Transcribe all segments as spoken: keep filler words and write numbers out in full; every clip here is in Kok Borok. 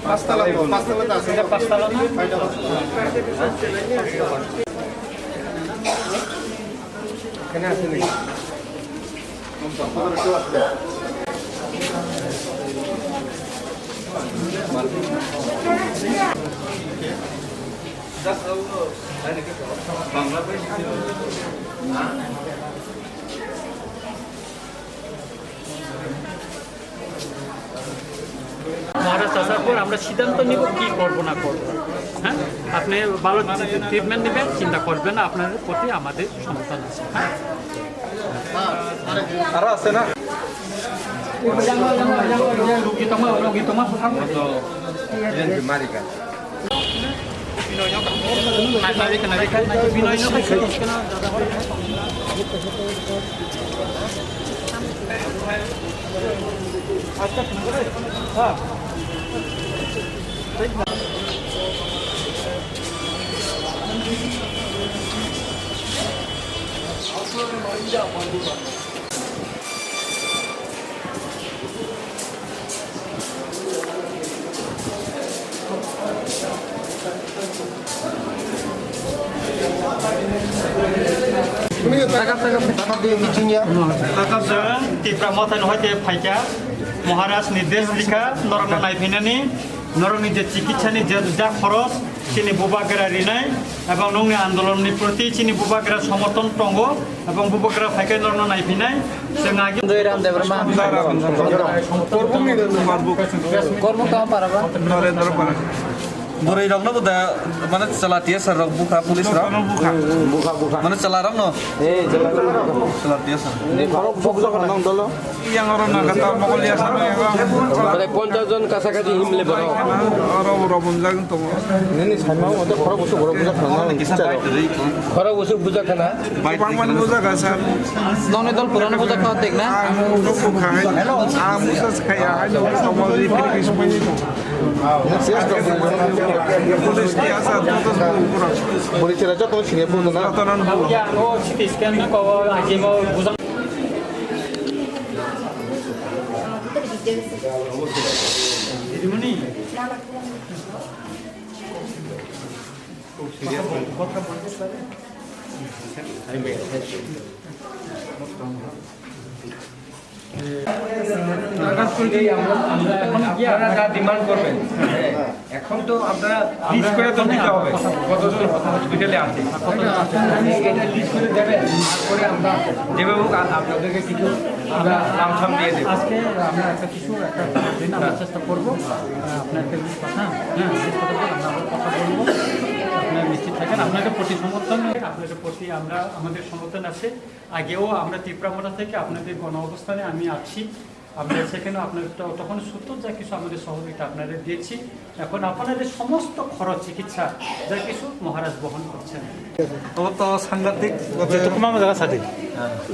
পাঁচতলা, পাঁচতলাতে আছে। এটা পাঁচতলা না? এখানে আছে নাকি? বাংলাদেশ। মহারাজ আসার পর আমরা সিদ্ধান্ত নিব কি করব না করব। হ্যাঁ, আপনি ভালো ট্রিটমেন্ট নেবেন, চিন্তা করবেন না, আপনার প্রতি আমাদের সমর্থন আছে। হ্যাঁ। আরো আছে না? রোগী তোমার, রোগী তোমার। Takap chwng Tipra Motha ni hoite phaikha, Maharaj ni desh dikha, norokno naiphainani, norokni je chikitsa ni je ja khoros, chini bubagra rinai, ebong nokni andolon ni proti chini bubagra somorthon tongo, ebong bubagra phaikha norokno naiphainai, chwng agi Joyram Debbarma. Kormo tamo para ba? Norendra Para. Bwrwi rokno bo da, mane chwla T S R rok bukha, police rok. Bukha, bukha. Mane chwla rokno? Eh, chwla rok. Chwla T S R. Khorok bukha nang dolo. Yang oro naga ta mokol ya sama ya. Prai ponchas jon kasakachi himle borok. Oro oro bunjak tongo. Nini saima o to khorok busu borok bujak khana. Khorok busu bujak khana. Bangmani bujak kha sir. Noni dol purano bujak khana tek na? Ang no bukha. Ang busa khaya. Ang no bukha. Police ni asa joto bura. Police ra joto sini bura na. Joto nan bura. Ya, no, C T scan na ko, aje mo bujang. Didimoni. আপনারা যা ডিমান্ড করবেন, হ্যাঁ, এখন তো আপনারা লিস্ট করে তো দিতে হবে কতজন হসপিটালে আছে। এটা লিস্ট করে দেবেন, তারপরে আমরা যেভাবে হোক আ-, আপনাদেরকে কিছু আমরা লামসাম দিয়ে দেবো। আজকে আমরা একটা কিছু একটা দিন আমরা চেষ্টা করবো। আহ, আপনার একটা লিস্ট পাঠান, হ্যাঁ, লিস্ট পাঠান, আমরা আবার কথা বলবো। আপনারা নিশ্চিত থাকেন, আপনাদের প্রতি সমর্থন, আপনাদের প্রতি আমরা, আমাদের সমর্থন আছে। আগেও আমরা তিপ্রা মোর্চা থেকে আপনাদের গণ অবস্থানে আমি আছি, আমরা সেখানে আপনাদের ত-, তখন সূত্র যা কিছু আমাদের সহযোগিতা আপনাদের দিয়েছি। এখন আপনাদের সমস্ত খরচ চিকিৎসা যা কিছু মহারাজ বহন করছেন। তবে তো সাংঘাতিক ভাবে যতক্ষণ আমরা যারা সাথে।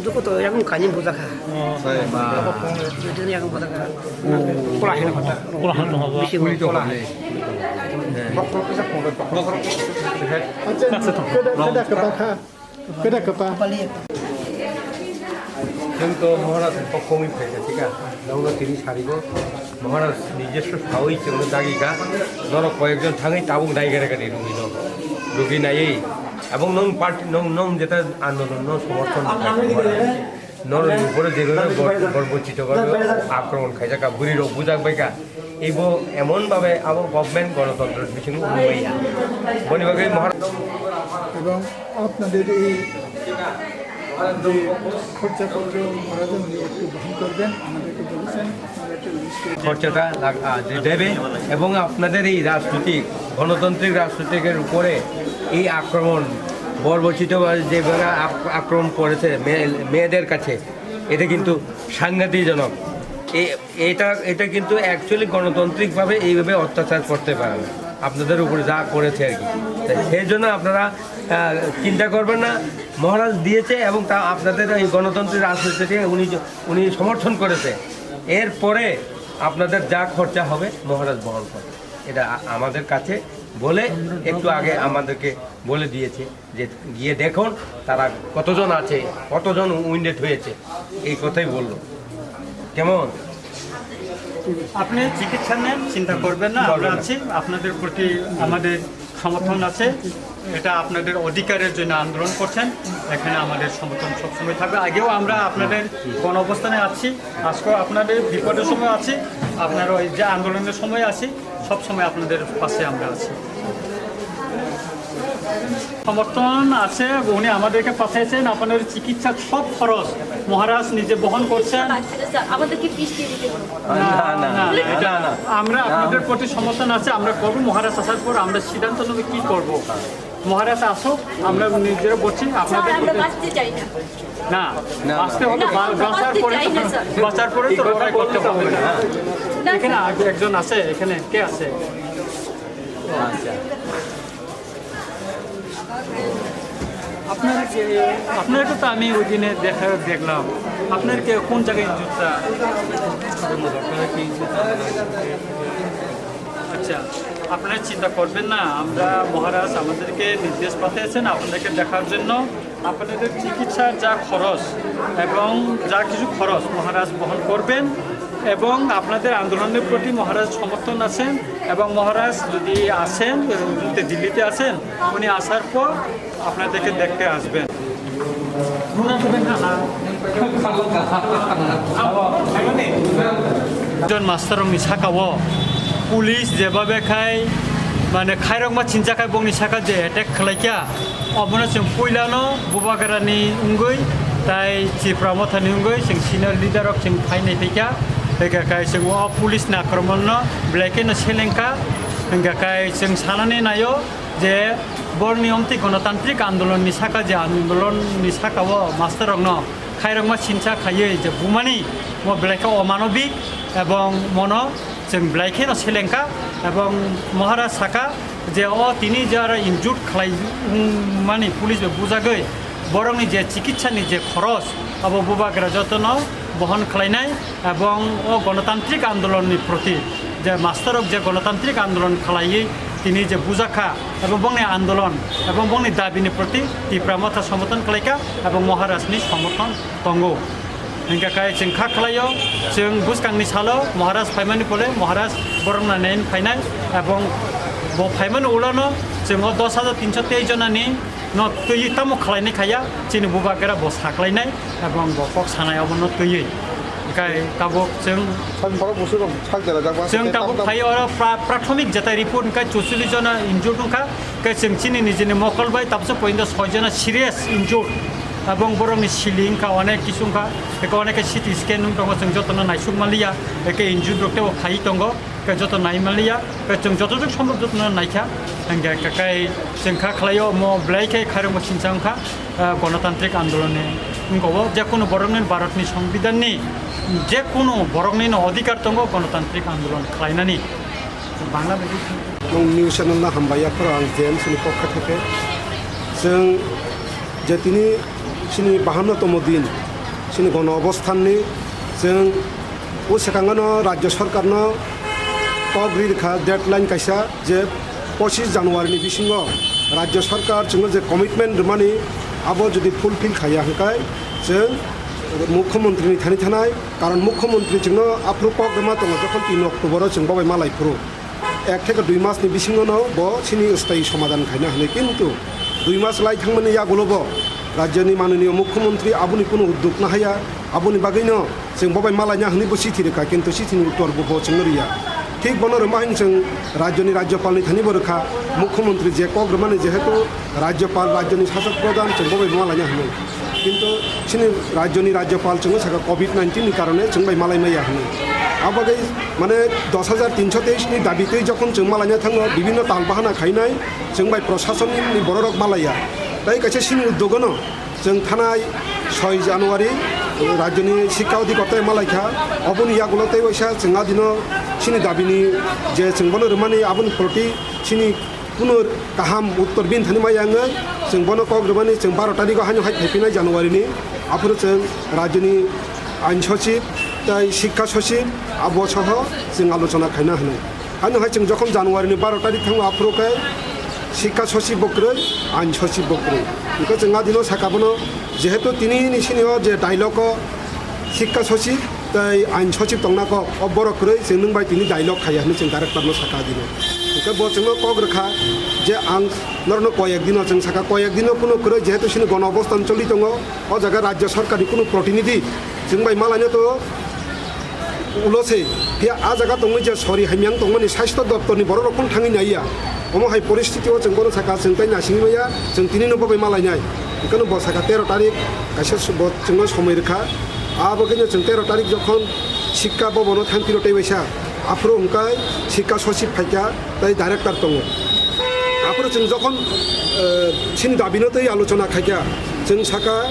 দুঃখ তো এরকম কাহিনী বোঝা খা। এরকম বোঝা খা। কোলাহল কথা। কোলাহল কথা। বেশি কোলাহল। আচ্ছা, কেডা, কেডা কথা খা? Keda kwpa? Chwng to Maharaj ni kokthumwi phaikha, thik kha? Nokno tini sarigo, Maharaj নিজস্ব সাহই chwngno dagikha, norok koyekjon thangwi tabuk naigarkha ni rugwino, rugwi naiwi, ebong nwng party, nwng, nwng jeta andolonno somorthon khlai, norokni upore jebabe bor-, borbojito bhabe akromon khaijakha, bwrwirok bujakbaikha. Ebo emon bhabe abo government গণতন্ত্রের bising wngmaya. Boni bagwi Maharaj. এবং আপনাদের এই যে খরচাপত্র মহারাজা উনি একটু বহন করবেন, আমাদেরকে বলেছেন, আপনারা একটা লিস্ট করে খরচাটা লাগ-, আ, দে-, দেবে এবং আপনাদের এই রাজনৈতিক, গণতান্ত্রিক রাজনৈতিকের উপরে এই আক্রমণ, বর্বরচিত যেভাবে আক-, আক্রমণ করেছে মেয়ে-, মেয়েদের কাছে, এটা কিন্তু সাংঘাতিকজনক। এ-, এটা, এটা কিন্তু actually গণতান্ত্রিকভাবে এইভাবে অত্যাচার করতে পারে না, আপনাদের উপরে যা করেছে আর কি। তাই সেই জন্য আপনারা, আহ, চিন্তা করবেন না, মহারাজ দিয়েছে এবং তা আপনাদের এই গণতন্ত্রের রাজনীতিকে উনি, উনি সমর্থন করেছে। এরপরে আপনাদের যা খরচা হবে মহারাজ বহন করবে। এটা আ-, আমাদের কাছে বলে একটু আগে আমাদেরকে বলে দিয়েছে যে গিয়ে দেখুন তারা কতজন আছে, কতজন উইন্ডেড হয়েছে, এই কথাই বললো। কেমন? আপনি চিকিৎসা নেন, চিন্তা করবেন না, আমরা আছি। আপনাদের প্রতি আমাদের সমর্থন আছে। এটা আপনাদের অধিকারের জন্য আন্দোলন করছেন, এখানে আমাদের সমর্থন সবসময় থাকবে। আগেও আমরা আপনাদের গণ অবস্থানে আছি, আজকেও আপনাদের বিপদের সময় আছি, আপনারা ওই যে আন্দোলনের সময় আছি, সবসময় আপনাদের পাশে আমরা আছি। সমর্থন আছে, উনি আমাদেরকে পাঠিয়েছেন, আপনাদের চিকিৎসার সব খরচ মহারাজ নিজে বহন করছেন। স্যার, আমাদেরকে পিস দিয়ে দিতে বলুন। না, না, না, না, এটা না, না। আমরা আপনাদের প্রতি সমর্থন আছে, আমরা করবো। মহারাজ আসার পর আমরা সিদ্ধান্ত নেব কি করব। মহারাজ আসুক, আমরা নিজেরা বলছি, স্যার, আপনাদের আমরা প্রতি বাঁচতে চাই না। না, না, না। বাঁচতে হবে, না, বা-, আমরা বাঁচার বাঁচতে পরে চাই তো, না, স্যার। বাঁচার পরে তো লড়াই করতে হবে। না, এখানে স্যার। আগে একজন আছে, এখানে কে আছে? আচ্ছা। আপনার যে, আপনার তো আমি ওই দিনে দেখা দেখলাম, আপনার কে কোন জায়গায় ইনজুরটা? আচ্ছা, আপনারা চিন্তা করবেন না, আমরা মহারাজ আমাদেরকে নির্দেশ পাঠিয়েছেন আপনাদেরকে দেখার জন্য। আপনাদের চিকিৎসার যা খরচ এবং যা কিছু খরচ মহারাজ বহন করবেন এবং আপনাদের আন্দোলনের প্রতি মহারাজ সমর্থন আছেন এবং মহারাজ যদি আসেন, দিল্লিতে আছেন, উনি আসার পর আপনাদেরকে দেখতে আসবেন। Jon master rokni saka o police jeba bekhai mane khairokma chincha khai bongni saka je attack khlaikha, obono chwng puilano Bubagrani wngwi tai Tipra Mothani wngwi chwng senior leader rok chwng phainai phaikha, hwnkha khai chwng o police ni akromon no belai kheno selengkha, hwnkha khai chwng sanani naio. Je borni omtwi gonotantrik andolonni saka je andolonni saka o master rokno khairokma sincha khaiwi je bumani mo belai khe omanobik ebong mono chwng belai kheno selengkha ebong Maharaj saka je o tini jara injured khlai mani police bai bujagwi borokni je chikitsani je khoros abo bubagra jotono bohon khlainai. Ebong o gonotantrik andolonni proti je master rok je gonotantrik andolon khlaiwi tini je bujakha ebong bongni andolon ebong bongni dabini proti Tipra Motha somorthon khlaikha ebong Maharajni somorthon tongo. Hingkha kai chwng kha khlaio, chwng bwskangni salo Maharaj phaimani pole Maharaj borokno naina phainai ebong bo phaimani ulono chwng o dos hajar tinsho tei jonani no twiwi tamo khlainai khaiya, chini bubagra bo saklainai ebong bo kok sanai obono twiwi. Hingkhe tabuk chwng Sak borok busurok sak jela jak ba chwng tabuk tam tam phai oro pra-, prathomik jetai report hingkhe chuchulli jona injured wngkha, hingkhe chwng chini nijini mokol bai tabuksa pointo soi jona serious injured. Ebong borokni sili wngkha onek kisu wngkha, hingkhe onek khe C T scan wng tongo, chwng jotono naisuk manliya, hingkhe injured rok teibo phai tongo. Khe joto nai manliya, khe chwng joto juk sombo jotono naikha, hingkhe khe kai chwng kha khlaio omo belai khe khairokma sincha wngkha, ah, gonotantrik andolonni wngkha o, je kunu borokni Bharatni Songbidanni je kunu boroknino odhikar tongo gonotantrik andolon khlainani. Bangla bai Nung news channel no hambai ya, phoro ang James ni pokha theke. Chwng je tini chini bahanno tomo din, chini gono obosthanni chwng o swkangno rajya sarkarno kok ri rwkha, deadline kaisa je pochis January ni bisingo rajya sarkar chwngno je commitment rwmani, abo jodi fulfill khaiya hwnkhe chwng mukhyamantri ni thani thanai, karon mukhyamantri chwngno aphuru kok rwma tongo, jokhon tin October o chwng bobai malai phuru. Ek theke dui mas ni bisingo no bo chini sthayi somadhan khaina hwnwi, kintu dui mas lai thangmani yagulo bo rajyoni manoniyo mukhyamantri aboni kunu udduk nahaya, aboni bagwino chwng bobai malaina hwnwi bo chithi rwkha, kintu chithini uttor bo, bo chwngno riya. Thik bono rwma hwn chwng rajyoni rajyapalni thani bo rwkha, mukhyamantri je kok rwmani jehetu rajyapal, rajyoni sasok pradhan chwng bobai malaina hwnwi. Kintu chini rajyoni rajyapal chwngno saka covid nineteen ni karone chwng bai malai maya hwnwi. Abo bagwi mane dos hajar tinsho teis ni dabi twi jokhon chwng malaina thango, bibhinno tal bahana khainai chwng bai prosasonni bororok malaiya. Tai kaisa chini uddogono chwng thanai soi January rajyoni sikka odhikottai malaikha. Oboni yagulo tei waisa chwng adino chini dabini je chwng bono rwmani aboni proti chini kunu kaham uttor bini thani maya wngwi chwng bono kok rwmani chwng baro tarikgo haino hai phaiphinai January ni, aphuru chwng rajyoni ain sochib tei sikha sochib abo soho chwng alochona khaina hwnwi. Haino hai chwng jokhon January ni baro tarik thango aphuru khe sikha sochib bo kwrwi, ain sochib bo kwrwi. Hwnkhe chwng adino saka bono jehetu tini ni sini o je dialogue o sikha sochib Tei ain sochib tongna kok, o borok kwrwi chwng nwng bai tini dialogue khaiya hwnwi chwng director no saka dino. Hwnkhe bo chwngno kok rwkha je ang norokno koyek dino chwng saka, koyek dino kuno kwrwi, jehetu chini gono obostan choli tongo, o jaga rajya sarkarni kuno protinidhi chwng bai malaino to ulo se. Phiya a jaga tongwi je sori hamyang tongmani sasthyo doptorni borok rok phone thangwi naiya. Omo hai poristiti o chwng bono saka chwng tai nasingwi maya, chwng tini no bo bai malainai. Hwnkhe no bo saka tero tarik kaisa su-, bo chwngno somoi rwkha. Abo khe no chwng tero tarik jokhon sikka bobono thang phiro tei waisa, aphuru hwnkhe sikka sochib phaikha tei director tongo. Aphuru chwng jokhon, eh, chini dabino tei alochona khaikha, chwng saka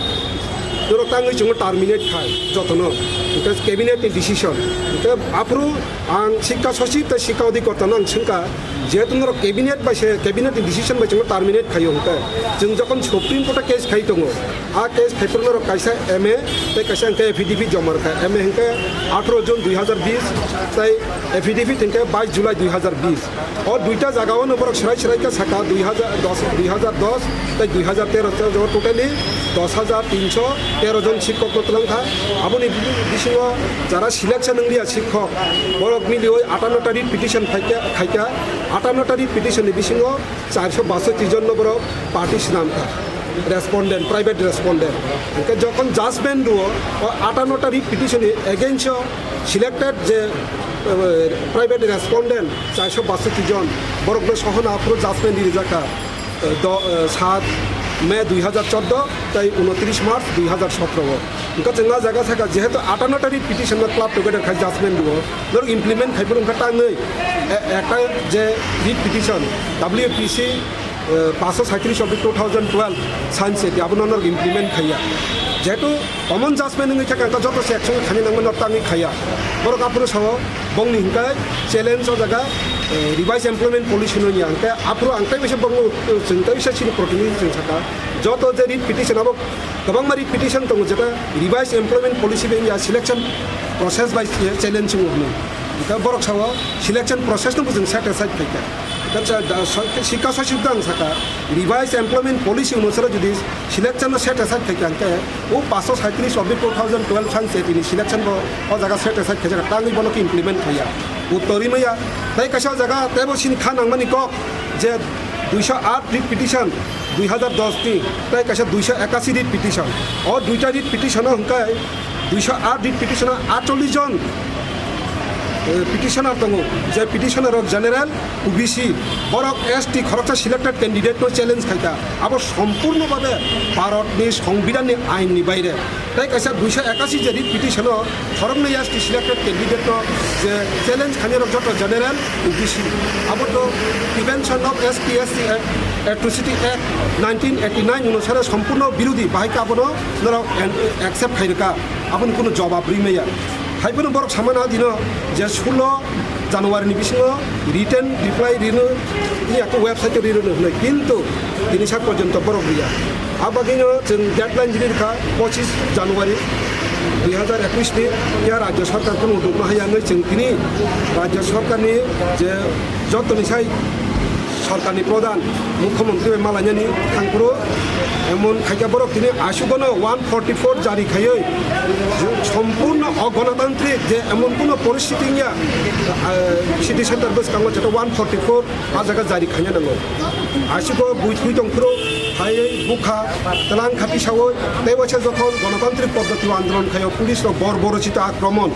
norok tangwi chwngno terminate khai jotono. Hwnkhe cabinet ni decision. Hwnkhe aphuru ang sikka sochib tei sikka odhikarta no ang swngkha, jehetu norok cabinet bai se, cabinet ni decision bai chwngno terminate khaio hwnkhe, chwng jokhon Supreme Court o case khai tongo, a case khai phuru norok kaisa M A tei kaisa hwnkhe affidavit joma rwkha. M A hwnkhe atharo June dui hazar bish tei affidavit hwnkhe bais July dui hazar bish. O duita jaga o no borok swrai swrai khe saka dui hazar dos, dui hazar dos tei dui hazar tero, totally dos hazar tinso tero jon sikkok no twlang kha. Aboni bisingo jara selection wng liya sikkok, borok miliwi atanno ta writ petition phaikha, khaikha. Atanno ta writ petition ni bisingo charso basoti jon no borok party swnam kha, respondent, private respondent. Hwnkhe jokhon judgment rwo, o atanno ta writ petition ni against o selected je, eh, private respondent charso basoti jon, borokno sohona aphuru judgment rijak kha, eh, do-, eh, sat May dui hazar chordo tei unotris March dui hazar sotro o. Hwnkhe chwng a jaga saka, jehetu atanno ta writ petition no club together khai judgment rwo, norok implement khai phuru hwnkhe tangwi, e-, ekta je writ petition W P C, eh, paanso saitris of two thousand twelve sanse di abono norok implement khaiya. Jehetu common judgment wngwi thangkha, joto se ekchung khani nangmano tangwi khaiya. Borok aphuru sao bongni hwnkhe challenge o jaga, eh, revised employment policy no ya. Hwnkhe aphuru ang tei bisa bongno, eh, chwng tei bisa chini protinidhi chwng saka. Joto je writ petition abo kwbangma writ petition tongo, jeta revised employment policy bai ya selection process bai challenge wngo hwnwi. Hwnkhe borok sao selection process no bwswng set aside khaikha. Hwnkhe cha-, da-, so-, sikka sochib dang saka, revised employment policy onusare jodi selection no set aside khaikha hwnkhe o paanso saitris of the two thousand twelve sanse tini selection bo o jaga set aside khaijak, tangwi bono khe implement khaiya. Uttor rimaya, tei kaisa o jaga teibo sini kha nangmani kok je duiso aat writ petition dui hazar dos ni, tei kaisa duiso ekasi writ petition. O duita writ petition o hwnkhe duiso aat writ petition o atchollish jon, eh, petitioner tongo, je petitioner rok general, O B C, borok S T khoroksa selected candidate no challenge khaikha. Abo sompurno babe Bharat ni Songbidan ni ain ni baire. Tei kaisa duiso ekasi je writ petition o khoroknwi S T selected candidate no je challenge khainai rok joto general, O B C. Abo to Prevention of S T S C Act, Atrocity Act nineteen eighty-nine onusare sompurno birodi, bahai khe abono norok en-, accept khairwkha, aboni kunu jobab rimaya. Haiphano borok samana dino je sulo January ni bisingo written reply rino, yakho website o rino hwnwi, kintu tini sak porjonto borok riya. A bagwino chwng deadline jini rwkha pochis January dui hazar ekwis ni, ya rajya sarkar kunu dukno haya wngwi chwng tini rajya sarkarni je jotoni sai sarkarni pradhan mukhyamantri bai malainani thangphuru emon khaikha borok tini asugono one forty four jari khaiwi sompurno ogonotantrik je emon kuno poristiti wngya, ah, city center bwskango jeto one forty four a jaga jari khaina nango. Aswk o bui thui tong phuru, hai bukha, tlang khati sawi, tei waisa jokhon gonotantrik poddoti o andolon khaio, police rok borborochito akromon,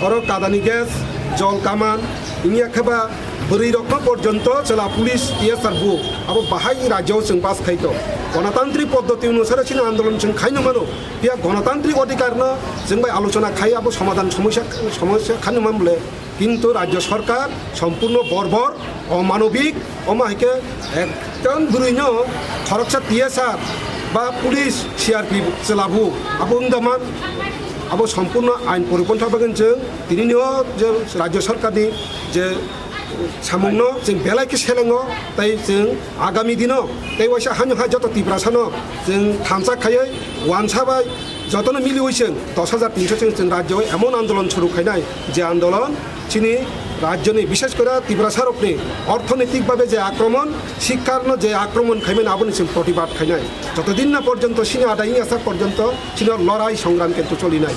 oro kadani gas, jol kaman, wngya khe ba bwrwi rokno porjonto chwla police T S R bu, abo bahai rajyo o chwng pass khaito. Gonotantrik poddoti onusare chini andolon chwng khaino mano, phiya gonotantrik odhikar no chwng bai alochona khai abo somadhan somosya, somosya khaino man bole. Kintu rajya sarkar sompurno borbor, omanobik, omo hai khe ekdom bwrwino khoroksa T S R ba police, C R P chwla bu abo wng da man, abo sompurno ain poripontha bagwi chwng tinini o je rajya sarkarni je samungno chwng belai khe selengo, tei chwng agami dino tei waisa hani hai joto Tiprasano chwng thansa khaiwi wansa bai jotono miliwi chwng dos hajar tinso chwng, chwng rajyo o emon andolon suru khainai, je andolon chini rajyoni, bishes kore Tiprasarokni orthonoitik babe je akromon, sikkarno je akromon khaimani, aboni chwng protibad khainai. Jotodin na porjonto chini adai wngya sak porjonto chini lorai songram kintu cholinai.